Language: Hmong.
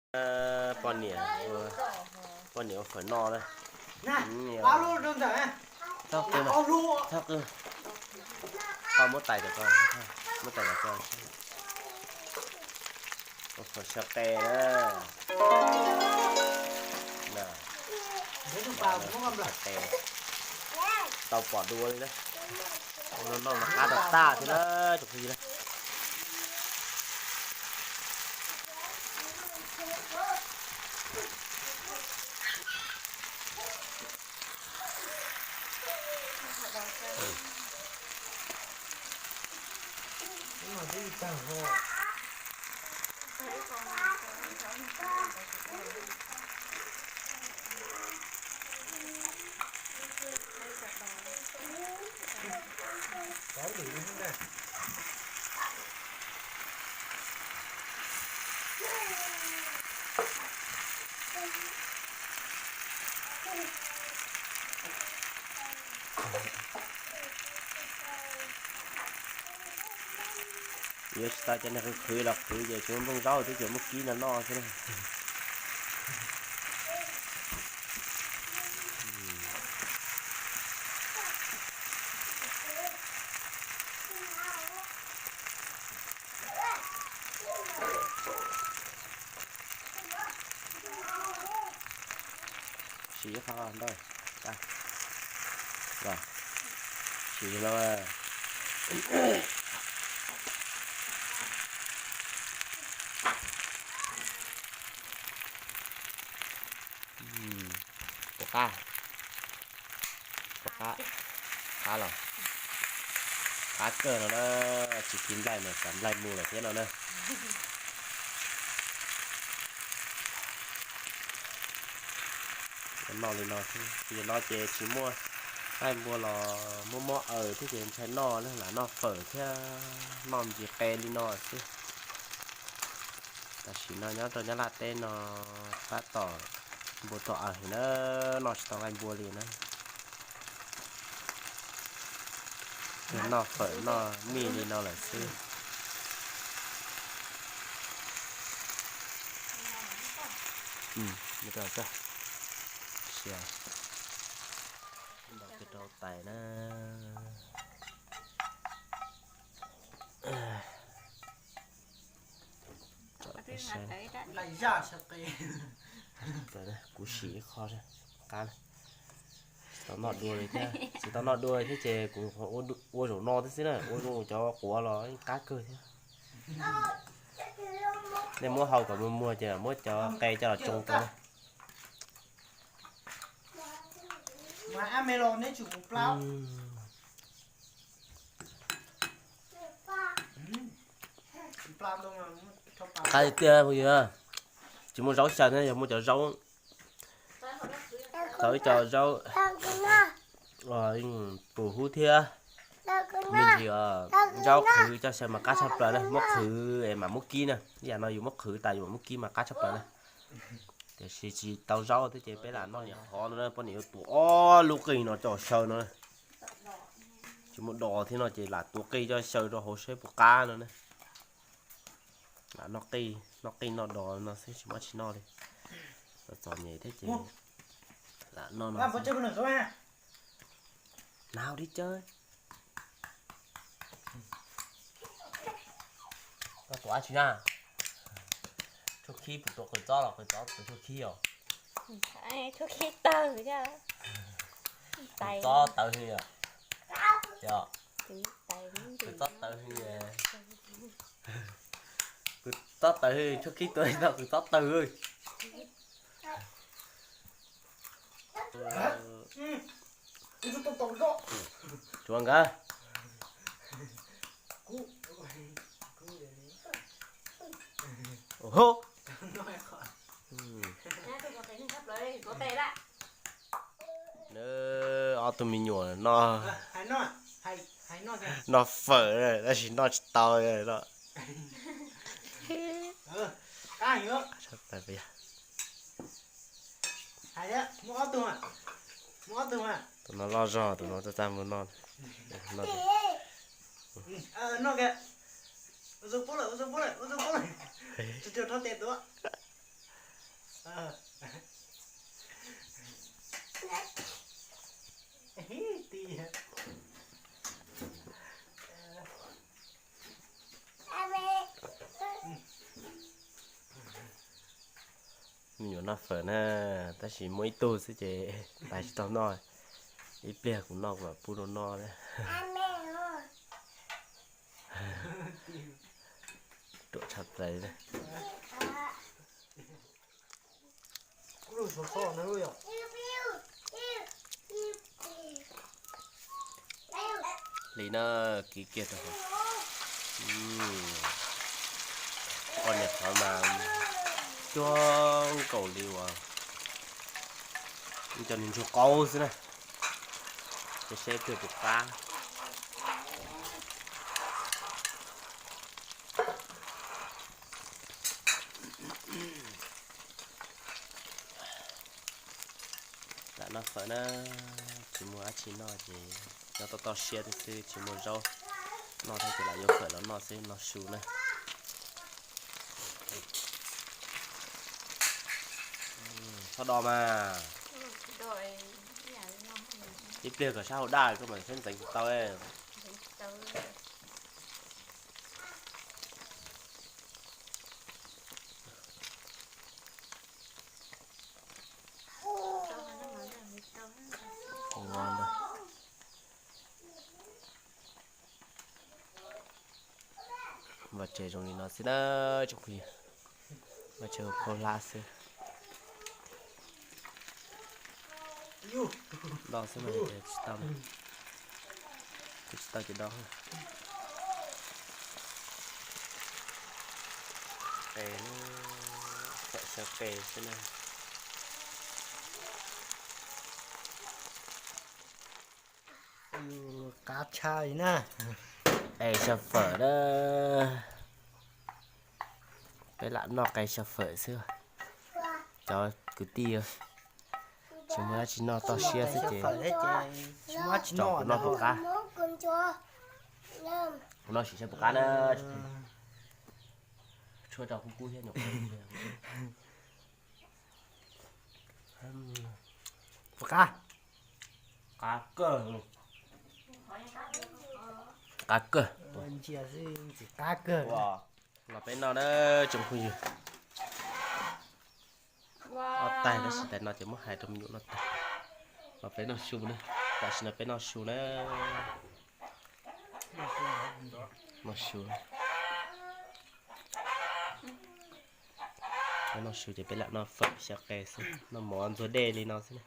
Poj niam, poj niam ua fawm noj na. Txhob qw, txhob qw. Koj muab tais rau koj, muab tais rau koj. Ua fawm xyaw qe na. Tau pom dua li na. Noj mas qab tag tag thiab na, tsoom phooj ywg na. Yuav tsis tau cov niag qhwv qhwv los qhwv ces tsuas nplooj zaub twb tseem muab kib no noj xwb na. Siv qhov ntawd, siv no. Puas qab? Puas qab? Qab los? Qab kawg no na, tsis kib nplaig mas xav nplaig mus lawm thiab no na. Noj li no xwb, li no ces tsis muaj qaib npua los muaj mob aws thiab ces ntshai noj na, lam noj fawm thiab noj ntsis qe li no xwb. Tam sim no nyob rau Nyab Laj teb no tab tom npua tuag aws heev na, noj tsis tau qaib npua li na. Noj fawm noj mij li no lawm xwb. Rau tais na. Kuv sim ib qho qab, tsis tau noj dua li thiab, tsis tau noj dua li thiab ces kuv ua zaum no thiab xwb na, ua zoo cov quav los yeej qab kawg thiab. Nej muab hau kom muag muag ces muab cov qe coj los tsoo rau na. Qab tiag tiag, tsis muaj zaub xyaw thiab, yog muaj cov zaub, tau ib co zaub pus hub thiab me ntsis zaub qhwv coj xyaw mas qab tshaj plaws na, muab qhwv es mam muab kib na, ib yam no yus muab qhwv tas yus mam muab kib mas qab tshaj plaws na. Tiam sis tsis tau zaub thiab ces peb lam noj niam qhov no na, poj niam yuav tuav ob lub qij no coj xyaw no. Tsis muaj dos thiab no ces lam tuav qij coj xyaw rau hauv saib puas qab no na. Lam noj qij, noj qij noj dos no xwb tsis muaj tsis noj li. Txom nyem thiab ces lam noj no. Nag hau li cawv. Koj tuav dab tsi na? Tshuaj khib puas tuav qws txob los qws txob tuav tshuaj khib os? Tshuaj khib tawg. Qws txob tawv hwj os. Qws txob tawv hwj. Qws txob tawv hwj, tshuaj khib tuav tau qws txob tawg. Tsuav nkawd. Ob tug me nyuam no noj fawm tab sis noj tsis tau. Tus no loj zog, tus no txaj txaj muag noj. Me nyuam noj fawm na, tab sis muaj ib tug xwb ces pais tsis tau noj, ib pliag kuv noj kuv mam pub rau noj na. Ruam tshaj plaws. Hliv na, kiv kiag rau hauv. Poj niam qhov mas cuag nkaus li uas cov niag ntsuag qaub xwb na. Ces seb twg puas qab. Lam noj fawm na, tsis muaj dab tsi noj ces nyob toj toj siab xwb, tsis muaj zaub noj thiab ces lam yuav fawm los noj xwb, noj su na. Txhob do mas. Ib pliag kom sab hauv daj koj mam seb ntxeev tsis tau. Vaj tsev zoo li no xwb na tsoom phooj ywg, vaj tsev khaub hlab xwb. Do xwb mas tsis tau, tsis tau ces do. Qe, fawm xyaw qe xwb na. Qab tshaj li na. Qe xyaw fawm na. Peb lam noj qe xyaw fawm xwb. Cov kwv tij tsis muaj dab tsi noj toj siab xwb ces tso kuv noj puas qab. Kuv noj sim saib puas qab na. Tshuab rau kub kub thiab nyuam qhuav. Puas qab? Qab kawg. Qab kawg. Qab kawg. Los peb noj na tsoom phooj ywg. Noj tag tab sis tais no ces muab hais rau me nyuam noj tag. Los peb noj su na. Tam sim no peb noj su na. Noj su. Peb noj su ces peb lam noj fawm xyaw qe xwb, noj mov ntxuag dej li no xwb.